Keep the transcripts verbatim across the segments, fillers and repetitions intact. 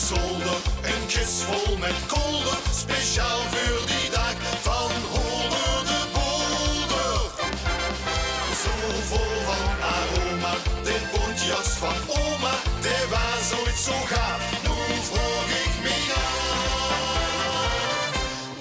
Zolder, ein kis vol mit kolder, speciaal veur dien daag, van Holder de Bolder. Zo vol van aroma, de bóntjas van oma, dae waas ooit zo gaaf. Noe vraog ich mich aaf,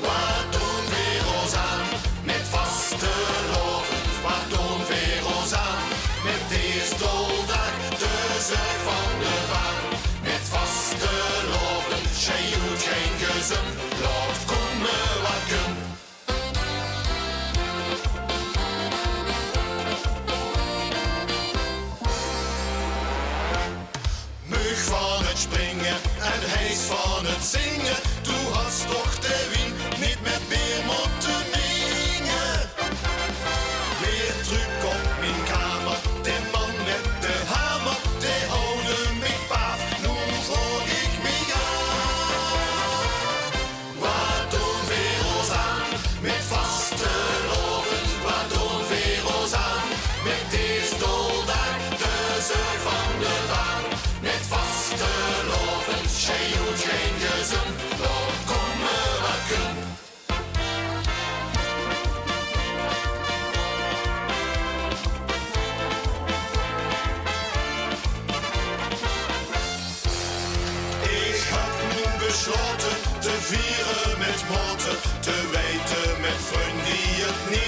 wat doon veer ós aan mit vastelaovend? Wat doon veer ós aan mit dees doldaag, de zörg van de baan? Mit vastelaovend, sjei oet gein gezum, laot kómme wat kump. Meug van 't springe en heis van 't zinge, doe hads toch de wien neet mit beer mótte minge. Weer trök op mien kamer, de man mit de hamer, dae houde mich baaf. Noe vraog ich mich aaf, wat doon veer ós aan mit vastelaovend? Wat doon veer ós aan mit dees doldaag, de zörg van de baan? Mit vastelaovend, sjei oet gein gezum, laot kómme wat kump. Ich höb noe beslaote te viere mit maote, te wiete mit vrun die 't neet